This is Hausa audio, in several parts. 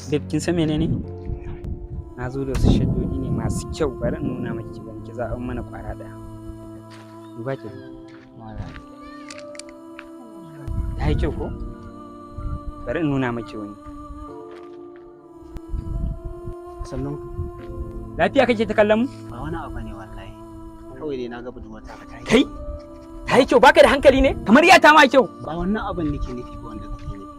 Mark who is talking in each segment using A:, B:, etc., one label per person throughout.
A: Babe, kin san menene? Na zo da wasu shaddodi ne masu kyau, bari in nuna maki ki gani, ki zaɓan mana ƙwara ɗaya. Duba ki gani. Ta yi kyau ko? Bari in nuna maki wani.
B: Sannan.
A: Lafiya kake ta kallon mu?
B: Ba wani abu ne wallahi. Kawai dai na ga budurwata ka ta yi.
A: Kai? Ta yi kyau, baka da hankali ne? Kamar ya ta ma kyau.
B: Ba wannan abin nake nufi ba wanda kake nufi.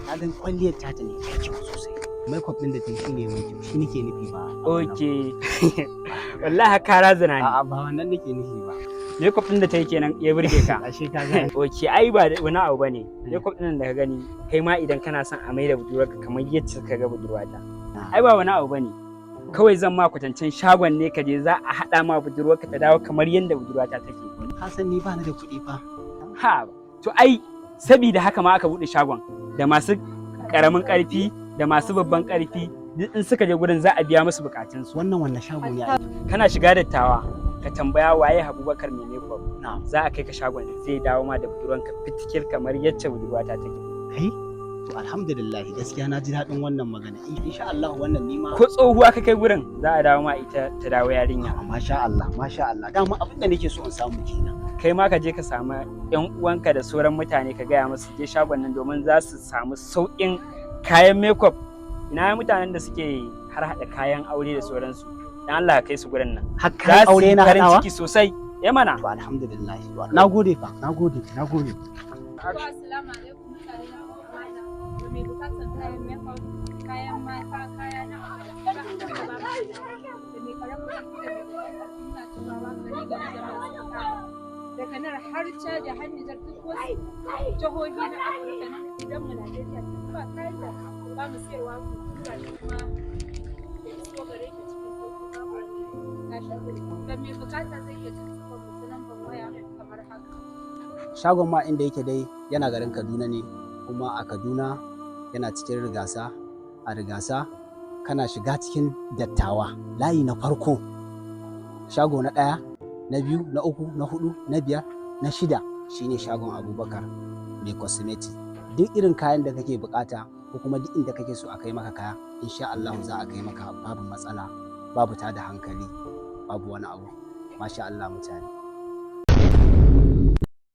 B: Na ga kwalliyar ta ne ta yi kyau sosai. Makeup din da ta yi shine mai kyau, shi nake nufi ba.
A: Okay. Wallahi ka razana ni.
B: A'a, ba wannan nake nufi ba.
A: Makeup ɗin da ta yi kenan ya burge ka.
B: Ashe ka ga.
A: Okay, ai ba wani abu bane. Makeup ɗin da ka gani, kai ma idan kana son a maida budurwarka kamar yacce ka ga budurwata. Ai ba wani abu bane. Kawai zan ma kwatancen shagon ne, ka je za a haɗa ma budurwarka ta dawo kamar yadda budurwata take.
B: Ka san ni ba ni da kuɗi fa.
A: Ha, to ai sabida haka ma aka buɗe shagon, da masu ƙaramin ƙarfi da masu babban ƙarfi duk in suka je gurin za a biya musu buƙatunsu.
B: Wannan shago ne ai?
A: Kana shiga dattawa, ka tambaya waye Abubakar mai makeup.
B: Na'am.
A: Za a kai ka shagon, zai dawo ma da budurwanka fitikil kamar yacce budurwata take.
B: Kai? To alhamdulillah, gaskiya na ji daɗin wannan magana. Insha Allah wannan ni ma
A: Ko tsohuwa ka kai gurin, za a dawo ma ita ta dawo yarinya.
B: Masha Allah, masha Allah. Dama abin da nake so in samu kenan.
A: Kai ma ka je ka samu yan uwanka da sauran mutane, ka gaya musu je shagon nan domin za su samu sauƙin kayan makeup. Ina mutanen da suke har haɗa kayan aure da sauransu, dan Allah ka kai su gurin nan.
B: Har
A: Za
B: kayan
A: su
B: aure
A: yi
B: na
A: farin
B: haɗawa?
A: ciki sosai ya mana.
B: To alhamdulillah. Na gode fa, na gode, na gode.
C: To assalamu alaikum mutane na mata da mai bukatan kayan makeup, kayan mata, kaya na ba abin da ba mu da mai karamin ƙarfi da mai babban ƙarfi, muna turawa gari gari da masu bukata. Daga nan har Chad har Nijar, duk wasu jihohi na Afirka nan idan mu Najeriya, duk ba kayan da ba mu siyarwa. Ku tura shi kuma ya iso gare ki cikin sauƙi, babu wani tashin hankali. Ga mai bukata zai iya tuntuɓar mu ta lambar waya kamar haka.
B: Shagon ma inda yake dai yana garin Kaduna ne, kuma a Kaduna yana cikin Rigasa. A Rigasa kana shiga cikin dattawa, layi na farko, shago na ɗaya, na biyu, na uku, na hudu, na biyar, na shida, shine shagon Abubakar mai cosmetic. Duk irin kayan da kake bukata ko kuma duk inda kake so a kai maka kaya, insha Allah za a kai maka, babu matsala, babu tada hankali, babu wani abu. Masha Allah mutane.